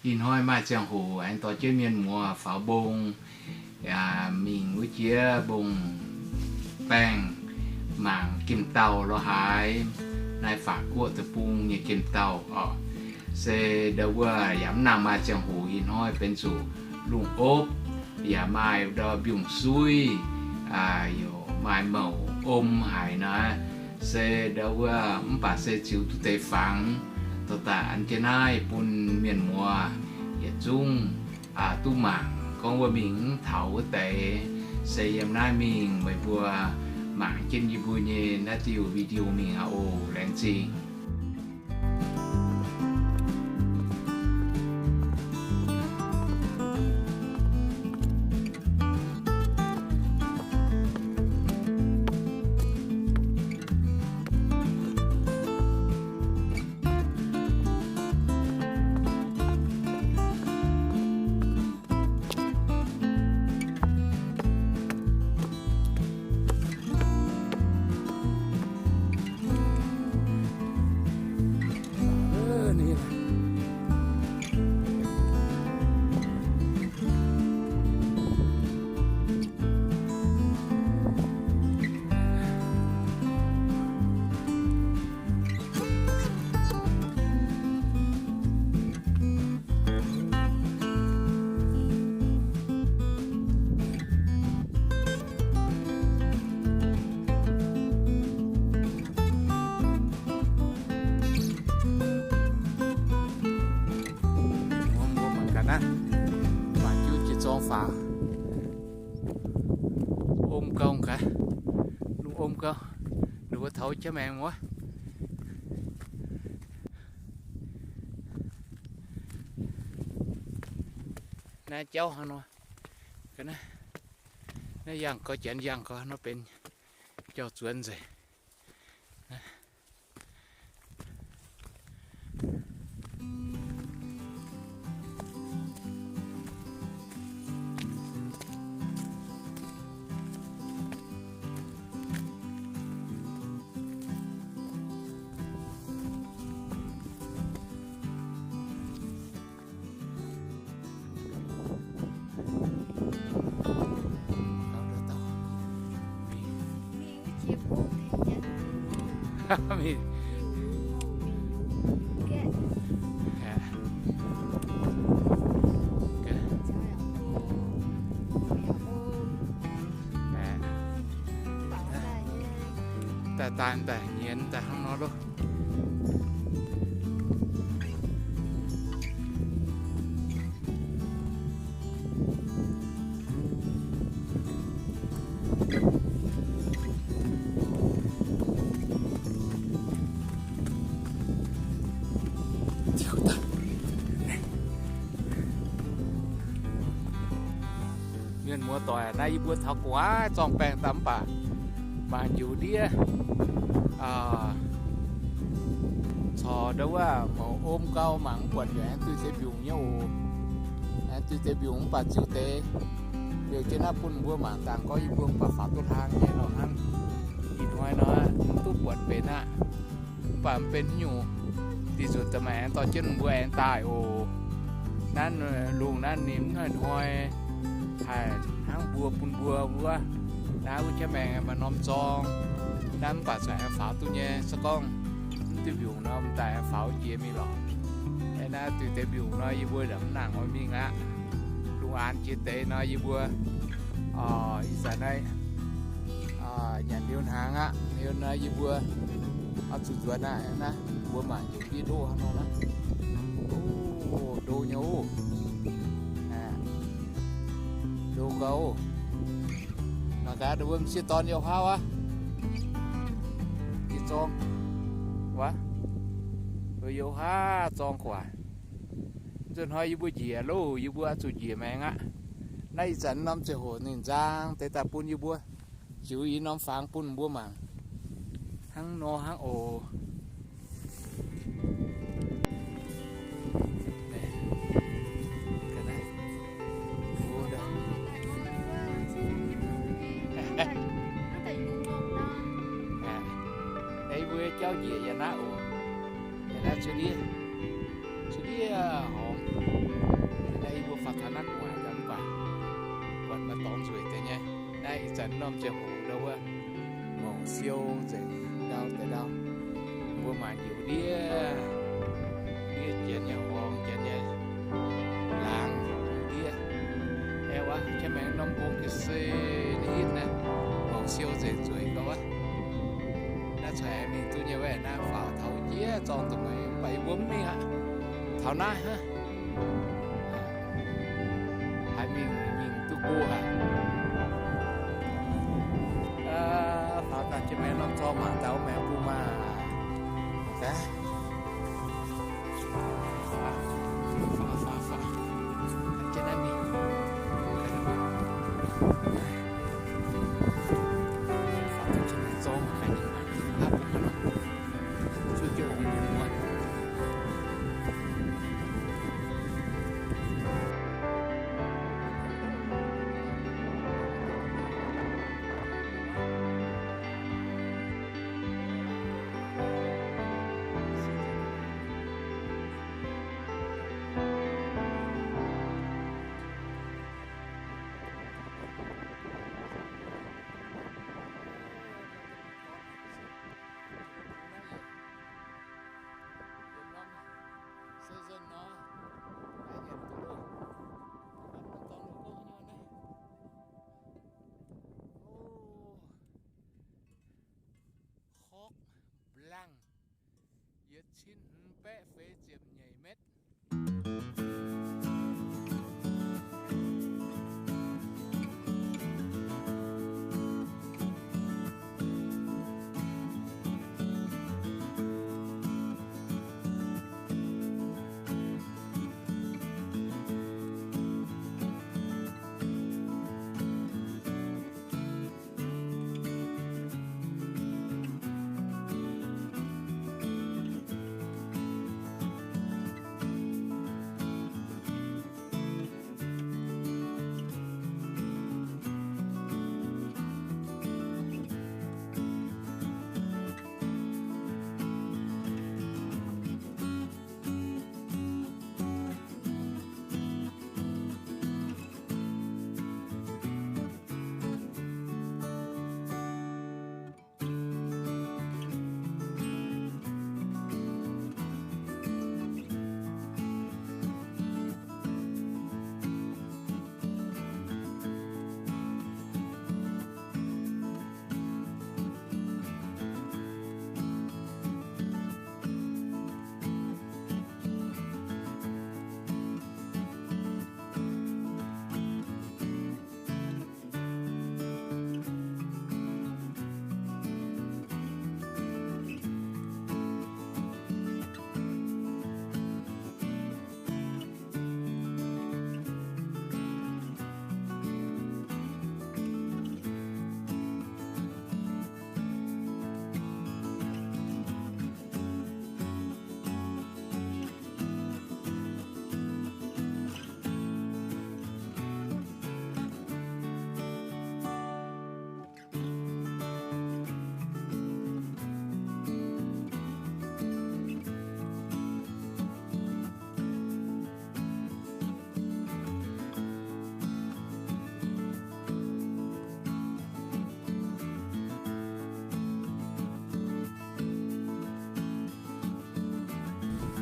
Ih hnoi maaih ziangh hoc aengx dorh jienv mienh muoz faaux mbong, yaac mingh wuov jiex mbong-baengh mangc gemh dauh lorqc, naaiv Faatv Guoqv deic-bung nyei gemh dauh oc. Se ndau wuov yaac mv nangc maaih ziangh hoc, ih hnoi benx zuqc lungh opv, yaac maaih ndau mbiungc-suiv, yaac maaih mouc om haic nor. Se ndau wuov mv baac se ziux duqv deix fangx, dorh daaih an jienv naaiv bun mienh muoz yietc zungv duqv mangc gorngv wuov mingh mv taux wuov deix. Se yiem naaiv mingh meih mbuo mangc jienv yie mbuo nyei naaiv diuh video mingh aqv oc. Laengz zingh. Mbuo mangc gaax naaiv, mangc jienv jiex zorng faaux, om gau gaax, lungh om gau, ninh mbuo taux jienv maengx wuov. Naaiv jauv hnangv nor, naaiv yangh gau, janx yangh gau nor benx jauv-zuonx nzengc. Mingh. Daaih daaih daaih nyienz daaih hnangv nor loh. Mienh muoz-doic, naaiv yie mbuo taux gu'nguaaic zorng baengh daaih mv baac mangc njoux ndiev, corc ndau wuov mouc om gau, mangc mv buatc yaac aengx duih deix mbiungc nyei oc. Aengx duih deix mbiungc mv baac ziux deix liouh jienv naaiv bun mbuo mangc dangh gorngv yie mbuo mv baac faaux duqv hlang nyei nor hnangv. Ih hnoi nor mv duqv buatc benx aqv. Mv baac mv benx haaix nyungc, dih nzunc daaih maaih aengx dorh jienv mbuo aengx daaih oc. Naaiv lungh naaiv ninh mv hnoi-hnoi haih hnangv mbuo bun mbuo wuov. Naaiv wuov jaav maengx maaih norm zorng. Naaiv mv baac zuqc aengx faaux duqv nyei. Se gorngv mv duih mbiungc nor, m'daaih aengx faaux jiex mingh lorqc. Aeqv, naaiv duih deix mbiungc nor, yie mbuo yaac mv nangc oix mingh aqv. Lungh aanx jiex deix nor, yie mbuo ih zanc naaiv nyanc liuz hnaangx aqv. Liuz nor yie mbuo oix zuqc nzuonx aqv. Naaiv mbuo mangc njoux ndiev ndoqv hnangv nor naaiv. O, ndo nyei oc. Ndo gau. Mangc gaax, mbuo m'sieqv dorn youh haav aqv. Jiex zorng wuov, youh haav zorng gu'nguaaic. Nzunc hnoi yie mbuo njiec loh, yie mbuo oix zuqc njiec maengx aqv. Naaiv ih zanc norm ziangh hoc ninh nzang deix daaih bun yie mbuo ziux i norm fangx bun mbuo mangc. Hnangv nor hnangv oc. Yie mbuo jauv njiec yaac naaiv oc. Yaac naaiv cuotv ndiev, cuotv ndiev horngz. Daaih norm ziangh hoc ndau wuov, mouc siou nzengc ndau deix ndau. Mbuo maanc njoux ndiev, ndiev janx nyei horngz, janx nyei laangz ndiev. Aeqv, wuov qiemx maengx norm mbong ga'sie ninh hitv naaiv, mouc siou nzengc nzueic gauh wuov. Naaiv corc aengx mingh duqv nyei wuov, naaiv faaux taux jiex zorng dongh meih, mv baac yie mbuo mv mingh aqv. Taux naaiv hnangv. Haiz mingh, mingh duqv go haic. Faaux daaih jiex maengx norm zorng mangc taux maengx bung maah. Faaux, faaux, faaux. Jiex naaiv mingh. Faaux jiex maengx zorng mangc gaax ninh aqv. Zuqc jouh hungh mienh muoz. Horqc Blang, yietc cin hmz baeqv feix ziepc nyeic metv.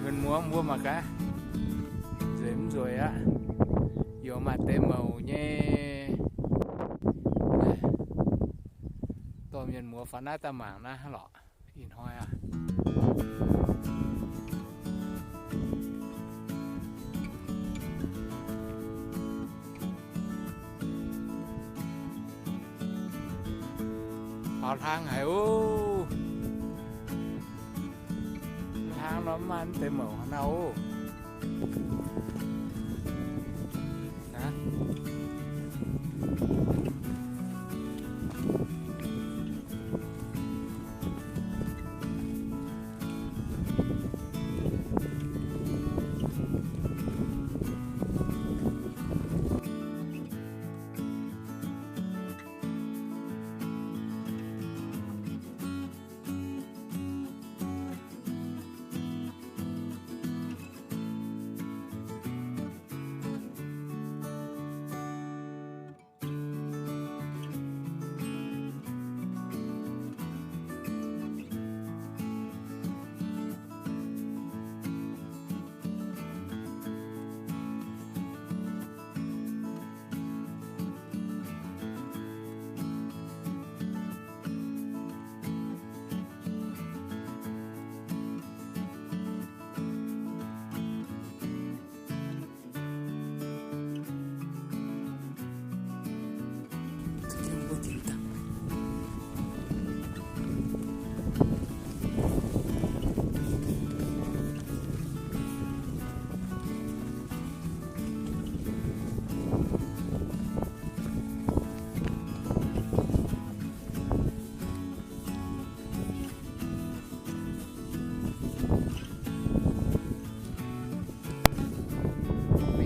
Mienh muoz mbuo mangc gaax, nzueic mv nzueic aqv. Yaac maaih deix mouc nyei. Dorh mienh muoz faaux naaiv daaih mangc naaiv lorqc. Ih hnoi aqv. Faaux hlang haic oc. Hlang nor mv maaih deix mouc haaix nor oc.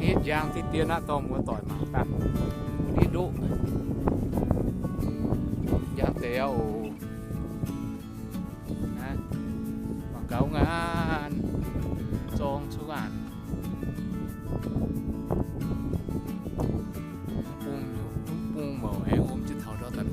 Hitv njang diqv dien aqv, dorh muoz-doic mangc daaih. Hitv ndoqv. Njang deix oc. Mangc gaax wuov ngaanv, zorng cuotv ngaanv. Bung, bung mouc aengx wuom jienv taux ndau daaih.